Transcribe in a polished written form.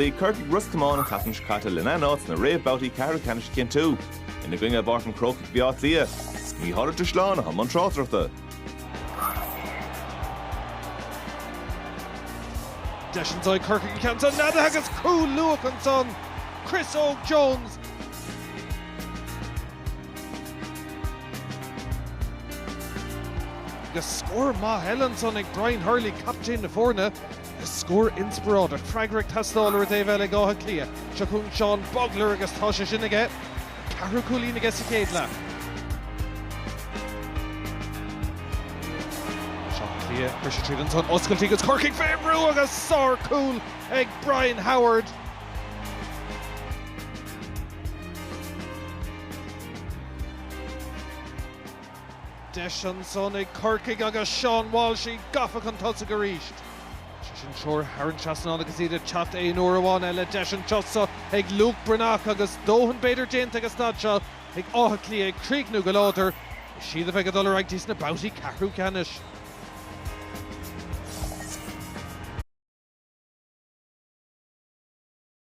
Chloígh Corcaigh Ros Comáin an tseachtain seo caite lena n-áit sna réamhbhabhtaí ceathrú ceannais a chinntiú. Ina gcoinne a Mhártan Crócaigh Bhaile Átha Cliath. Mícheál Ó Drisleáin atá i mbun tráchtaireachta. Deis anso ag Corcaigh an ceann san neadaithe agus cúl luath ansan Chris Óg Jones. Agus scór maith eile ansan ag Brian Hurley, captaen na foirne. Scór inspioráideach. Freagra ag teastáil ar an dtaobh eile ag Áth Cliath. Seo chugainn Seán Bugler agus tá sé sin aige. Ceathrú cúilín aige sa chéad leath. Seán Cliath, chuir sé tríd ansan, oscailte agus Corcaigh fé bhrú agus sár-chúl ag Brian Howard. Deis ansan ag Corcaigh agus Seán Walsh gafa chun tosaigh arís. Sé sin treoir thar an trasnán agus iad ag teacht aon uair amháin eile. Deis anseo so ag Luke Breathnach agus dóthain b'fhéidir déanta ag an staid seo ag Áth Cliath ag críochnú go láidir. Is iad a bheidh ag dul ar aghaidh dtí sna babhtaí ceathrú ceannais.